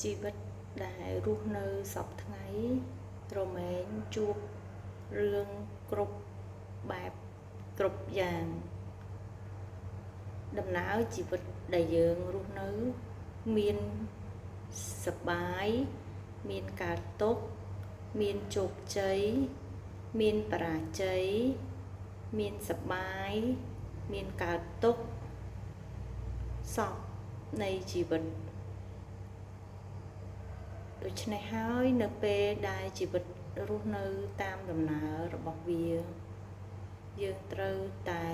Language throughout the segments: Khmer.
ជីវិតដែលរស់នៅសព្វថ្ងៃរមែងជួបរឿងគ្រប់បែបគ្រប់យ៉ាងដំណើរជីវិតដែលយើងរស់នៅមានសប្បាយមានកើតទុក្ខមានជោគជ័យមានបរាជ័យមានសប្បាយមានកើតទុក្ខសពនៃជីវិតដូច្នេះហើយនៅពេលដែលជីវិតរស់នៅតាមដំណើររបស់វាយើងត្រូវតែ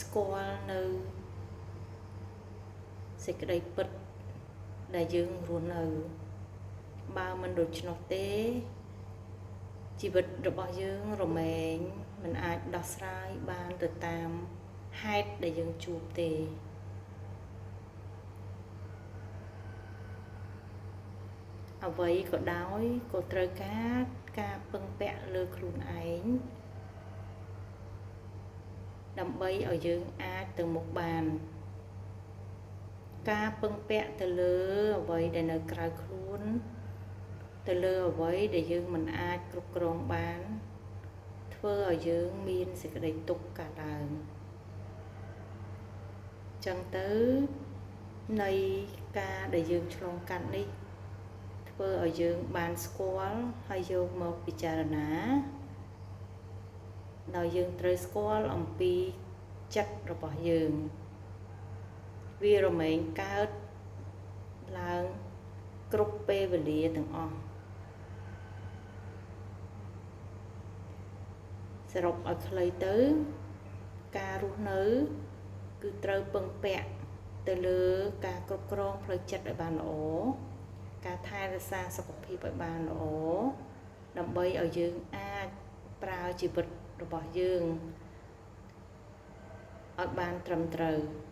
ស្គាល់នៅសេចក្តីពិតដែលយើងរស់នៅបើមិនដូច្នោះទេជីវិតរបស់យើងរមែងមិនអាចដោះស្រាយបានទៅតាមហេតុដែលយើងជួបទេអ្វីក៏ដោយក៏ត្រូវការការពឹងពាក់លើខ្លួនឯងដើម្បីឲ្យយើងអាចទៅមុខបានការពឹងពាក់ទៅលើអ្វីដែលនៅក្រៅខ្លួនទៅលើអ្វីដែលយើងមិនអាចគ្រប់គ្រងបានធ្វើឲ្យយើងមានសេចក្តីទុក្ខកើតឡើងចឹងទៅនៃការដែលយើងឆ្លងកាត់នេះធ្វើឲ្យយើងបានស្គាល់ហើយយកមកពិចារណាដោយយើងត្រូវស្គាល់អំពីចិត្តរបស់យើងវារមែងកើតឡើងគ្រប់ពេលវេលាទាំងអស់សរុបឲ្យខ្លីទៅការរស់នៅគឺត្រូវពឹងពាក់ទៅលើការគ្រប់គ្រងផ្លូវចិត្តឲ្យបានល្អការថែរក្សាសុខភាពឲ្យបានល្អដើម្បីឲ្យយើងអាចប្រើជីវិតរបស់យើងឲ្យបានត្រឹមត្រូវ។